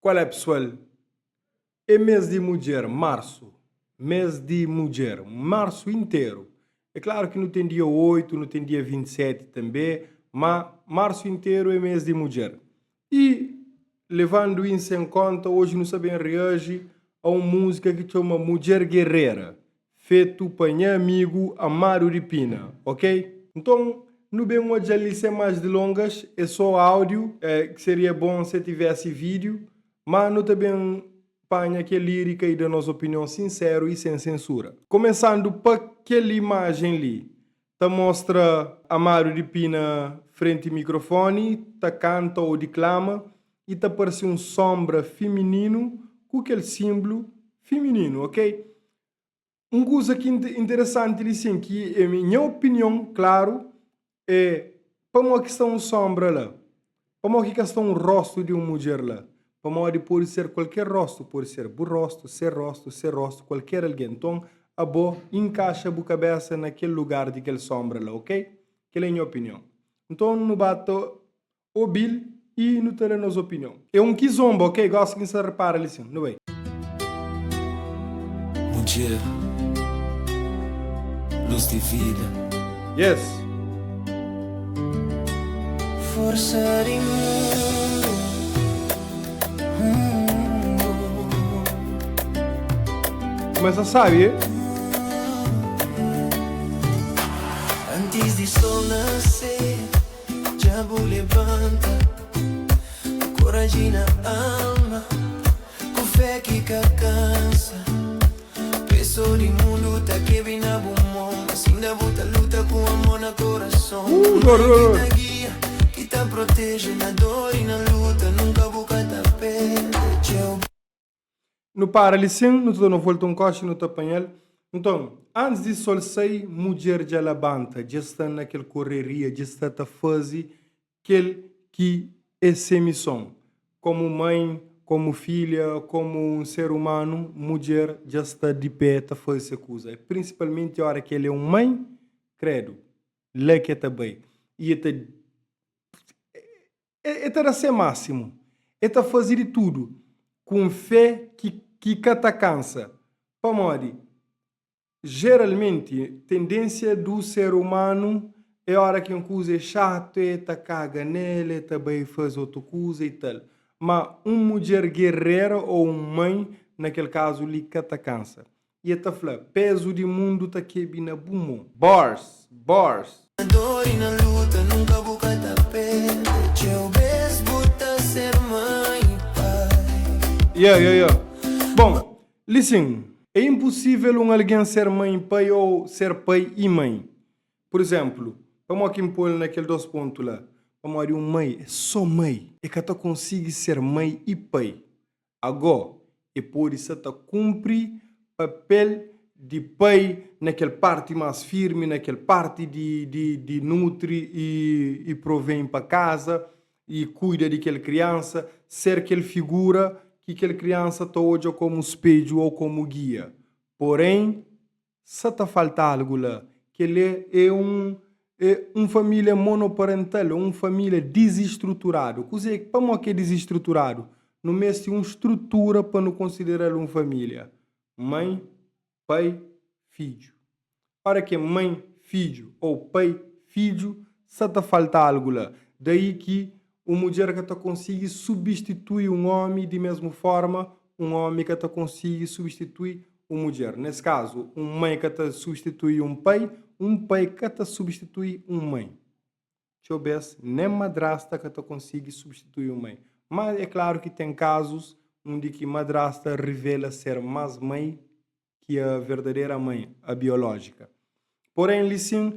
Qual é pessoal? É mês di mudjer, marsu. Mês di mudjer, marsu interu. É klaru ki nu ten dia 8, nu ten dia 27 tanbê, má marsu interu é mês di mudjer. I levandu insa en konta, oji nu sta ben reaji a un múzika ki txoma Mudjer Guerrera, fetu pa nha amigu Amadu di Pina, ok? Nton, nu ben odja-l li sen más dilongas, é só áudiu, ki seria bon se tivesi vídiu, má nu ta ben panha kel lírika i da nos opinion sinseru i sen sensura. Kumesandu pa kel imajen li, ta mostra Amadu di Pina frenti mikrofoni ta kanta ô diklama i ta parse un sonbra fimininu ku kel sinblu fimininu, ok? Un kuza ki interesanti li sin, ki é nha opinion, klaru, é pamodi ki sta un sonbra la? Pamodi ki ka sta un rostu di un mudjer la? Pamodi pode ser kualker rostu, pode ser bu rostu, se rostu, se rostu, kualker algen. Nton, abo inkaxa bu kabesa na kel lugar di kel sonbra la, ok? Kel é nha opinion. Nton, nu ba ta obi-l i nu ta da nos opinion. É un kizomba, ok? Gosi ki N sta repara li sin. Nu bai. Mudjer, lus di vida. Yes. Forsa di mundu. Kumesa sabi, eh? Antis di sol nase, dja bu lebanta. Ku koraji na alma, ku fé ki ka kansa. Peso di mundu ta kebri na bu mon, mas inda bu ta luta ku amor na korason. Dor, Mãe dor, ki dor. ta gia, ki ta proteje na dor i na luta, nunka bu ka ta perde. Txeu. Nu para li sin, nu ta da no volta un koxi nu ta panha-l. Nton, antis di sol sai, mudjer dja labanta, dja sta na kel koreria, dja sta ta faze kel ki é se mison. Komu mãe, komu filha, komu un ser umanu, mudjer dja sta di pé ta faze se kuza. Prinsipalmenti ora ki el é un mãe, kredu, la ki el ta bai. I el ta el ta da se másimu, el ta faze di tudu ku un fé ki ki ka ta kansa. Pamodi? Jeralmenti, tendénsia du ser umanu é óra ki un kuza é xatu, é ta kaga nel, é ta bai faze otu kuza i tal. Má un mudjer gerera ô un mãi, na kel kazu li, ka ta kansa. I el ta fla, Pézu di mundu ta kebi na bu mô. Bars! Bars! Na dor i na luta nunka bu ka ta perde. Txeu bes bu ta ser mãe i pai. Yeah, yeah, yeah. Bon, li sin, é inpusível un algen ser mãe i pai ô ser pai i mãe. Pur izénplu, pamodi ki N pô-l na kel dôs pontu la? Pamodi un mãe é sô mãe. El ka ta konsigi ser mãe i pai. Agó, e pode sa ta kunpri papel di pai na kel parti más firmi, na kel parti di di di nutri i i provém pa kaza i kuida di kel kriansa, ser kel figura ki kel kriansa ta odja komu spedju ô komu gia. Porém, Sa ta falta algu la. Kel-li é un é un família monoparental, un família dizistruturadu. Kuzê, pamodi ki é dizistruturadu? Nu meste un strutura pa nu konsidera-l un família, mãe, pai, fidju. Óra ki é mãe, fidju ô pai, fidju, sa ta falta algu la. Daí ki un mudjer ka ta konsigi substitui un ómi di mésmu fórma un ómi ka ta konsigi substitui un mudjer. Nes kazu, un mai ka ta substitui un pai, un pai ka ta substitui un mai. Txeu bês, nen madrasta ka ta konsigi substitui un mai. Má é klaru ki ten kazus undi ki madrasta rivela ser más mai ki a verdadera mãe, a biolójika. Porém, li sin,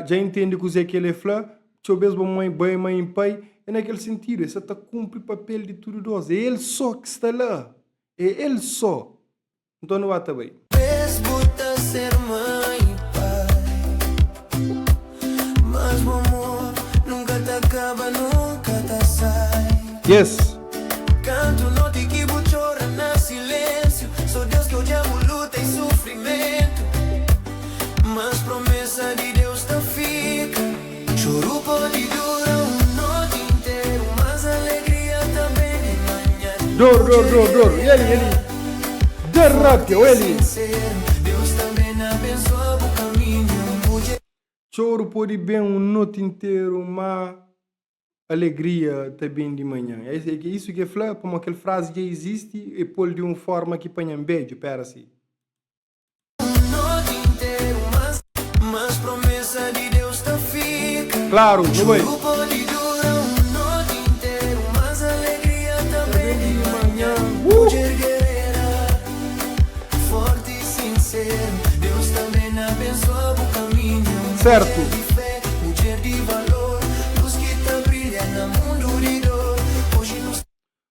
dja intende kuzê ki el é fla, txeu bês bo mãe, bo é mãe i pai, é na kel sentidu, el sa ta kunpri papel di tudu dôs, é el sô ki sta la, é el sô. Nton nu ba ta bai. Bes bu ta ser mãe i pai, mas bu amor nunka ta kaba, nunka ta sai. Yes. Kantu noti ki bu txora na silensiu, so Deus ki odja bu luta i sufrimentu. Mas promesa di Deus ta fika. Txoru pode dura un noti interu, mas alegria ta ben di manhan. Dor, dor, dor, dor. E ali, ali. Derrapia, eli. Txoru pode ben un noti interu, má alegria ta ben di manhan. É isu ki el fla, pamodi kel frazi dja izisti, el pô-l di un fórma ki panha-m bedju. Pera si. Klaru, nu bai. Sertu.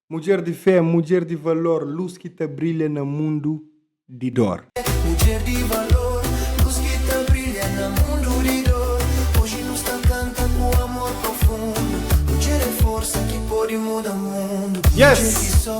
Mudjer di fé, mudjer di valor, lus ki ta brilha na mundu di dor. Yes! Mudjer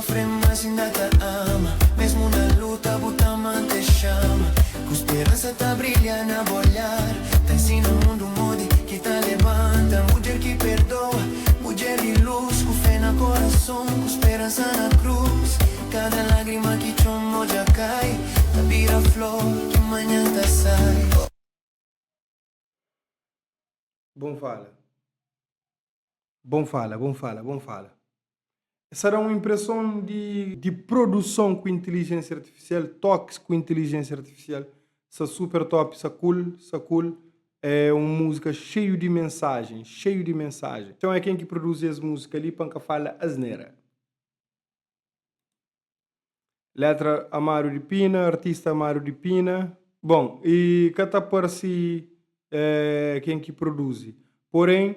ku speransa na krus. Kada lágrima ki txon modja kai ta bira flor ki manhan ta sai. Bon fala. Bon fala, bon fala, bon fala. Sa da un impreson di di produson ku intelijensia artifisial, tokis ku intelijensia artifisial. Sa super top, sa cool, sa cool. É un múzika xeiu di mensajen, xeiu di mensajen. Então é ken ki produzi es múzika li pa N ka fala asnera. Letra Amado di Pina, artista Amado di Pina. Bon, e ka ta parse ken ki produzi. Porém,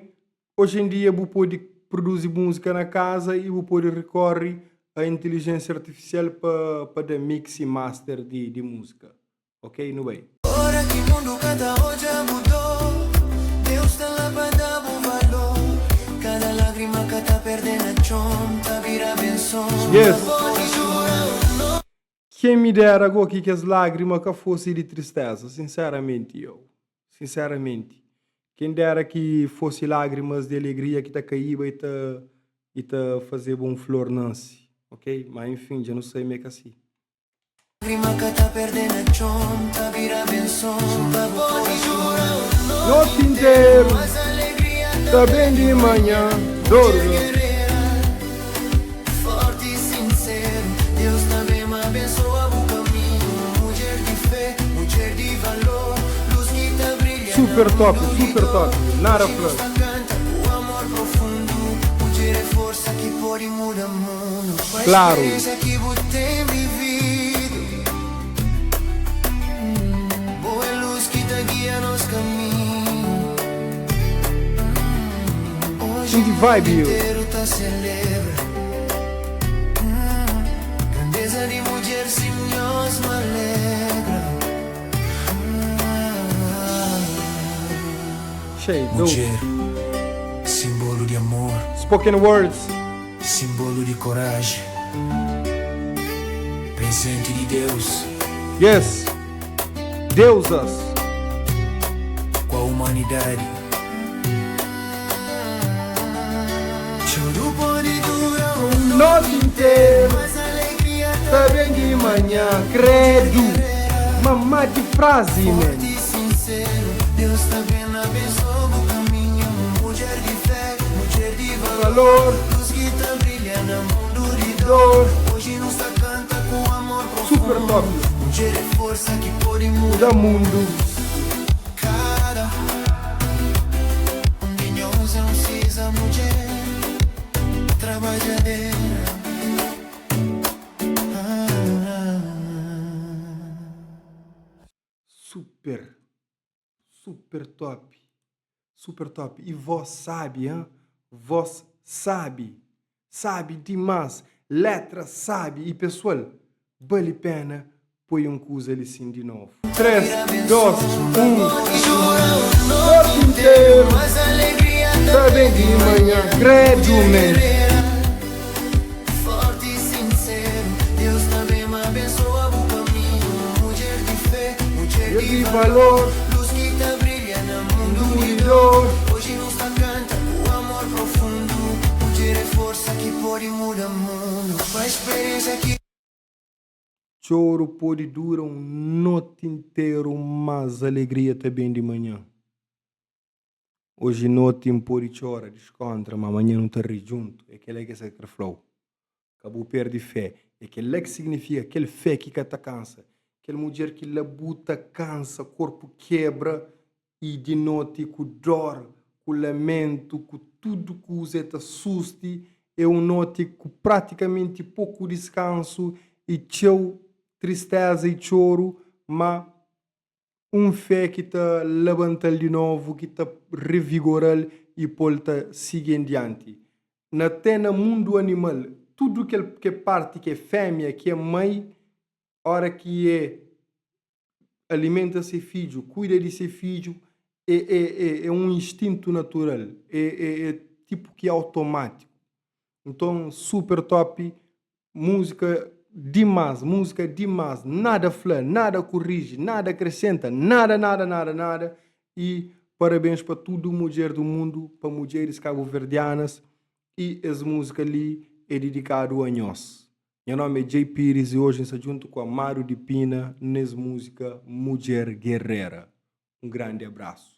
oji en dia bu pode produzi múzika na kaza i bu pode rekorre a intelijensia artifisial pa pa da mix i master di di múzika. Ok, nu bai. Ora ki mundu ka ta odja bu dor, Deus sta la pa da-bu valor. Kada lágrima ka ta perde na txon, ta bira benson. Yes! Ka pode dura un noti. Ken mi dera go ki kes lágrima ka fosi di tristeza, sinseramenti yo, sinseramenti. Ken dera ki fosi lágrimas di alegria ki ta kaíba i ta i ta fazeba un flor nansi, ok? Ma enfin, dja nu sai ma é ka si. Noti interu ta ben di manhan Dor Super top, super top Nada fla. Klaru. Xinti vibe yo. Xei, dope. Mudjer, simbolu di amor. Spoken words. Simbolu di koraji. Prezenti di Deus. Yes. Deusas. Ku a umanidadi. Txoru pode dura un noti interu. Mas alegria ta ben di manhã. Credo. Mamá di frazi, man. Forti i sinseru, Deus ta ben abensoa bu kaminhu. Mudjer di fé, mudjer di valor, lus ki ta brilha na mundu di dor. Oji nu sta kanta ku amor Super top. profundu. Mudjer é forsa ki pode muda Muda mundu. Kada un di nhos é un siza mudjer trabadjadera. Super. Super top. Super top. E voz sabi, hein? Voz sabi. Sabi dimas. Letra sabi. E pessoal, bali pena poi un kuza li sim di novo. 3, 2, 1. Noite inteiro. Ta ben di manhã. Credo, man. Forti i sinseru, Deus ta ben abensoa bu kaminhu. Mudjer di fé, mudjer Mudjer di di valor, valor. lus ki ta brilha na mundu di Mundu di dor. dor. Oji nu sta kanta ku amor profundu. Mudjer é forsa ki pode. pode muda mundu Pa speriensia ki. Txoru pode dura un noti interu mas alegria ta ben di manhan. Oji noti N pode txora, diskontra, ma manhan nu ta ri djuntu. É kel-la ki es krê fla-u. Ka bu perde fé. É kel-la ki signifika kel fé ki ka ta kansa. Kel mudjer ki labuta, kansa, korpu kebra i di noti ku dor, ku lamentu, ku tudu kuza el ta susti. É un noti ku pratikamenti poku diskansu i txeu tristeza i txoru, má Un fé ki ta labanta-l di novu, ki ta revigora-l i pô-l ta sigi en dianti. Na te na mundu animal, tudu kel ke parti ki é fémia, ki é mai, óra ki e alimenta se fidju, kuida di se fidju, é é é é un instintu natural, é é é tipu ki automátiku. Nton super top Música dimas, música dimas, nada fla, nada corrige, nada acrescenta, nada, nada, nada, nada. E parabéns pa tudo mudjer do mundo, pa mudjeres cabo-verdianas e es música li é dedicado a nhos. Nha nome é Jay Pires e hoje nsta djunto ku Amado de Pina nes música Mudjer Guerrera. Um grande abraço.